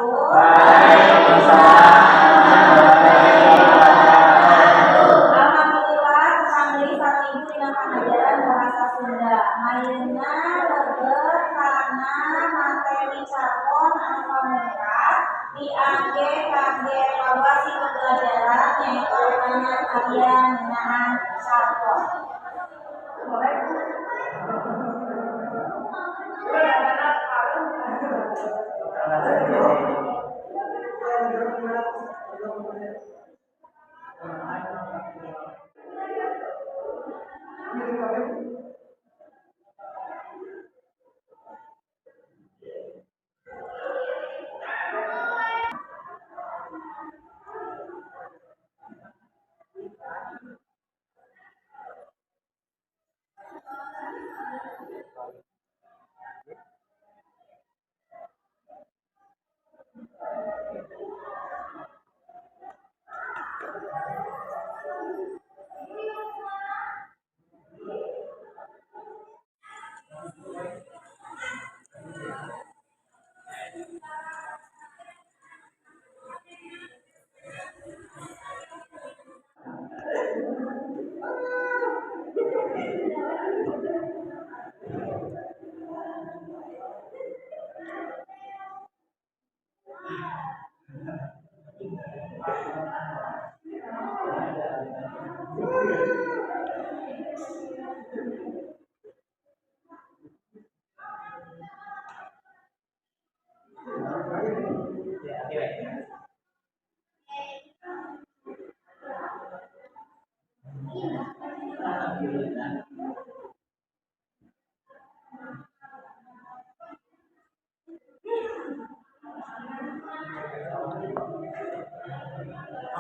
wabarakatuh. Waalaikumsalam warahmatullahi wabarakatuh. Alhamdulillah, tepang deui sareng Ibu dina pangajaran bahasa Sunda. Ayeuna lebet kana materi carpon anu pamungkas diangge kangge evaluasi pembelajaran, nyaeta ulangan harian ngeunaan carpon.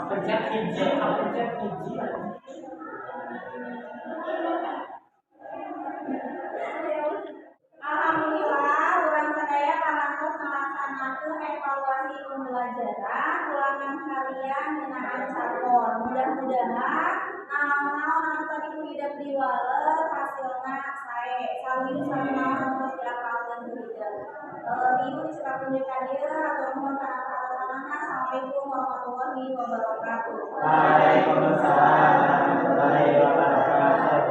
Pencet hiji, pencet hiji. Alhamdulillah, urang sadaya parantos ngalaksanakeun evaluasi pembelajaran ulangan harian ngeunaan carpon. Mudah-mudahan naon-naon anu tadi ku hidep diwaler hasilna sae. Saluyu sareng naon anu tos diapalkeun ku hidep. Ibu disebabkeun deui ka dieu, hatur nuhun kana perhatosanana. Assalamualaikum warahmatullahi wabarakatuh. Waalaikumsalam warahmatullahi wabarakatuh.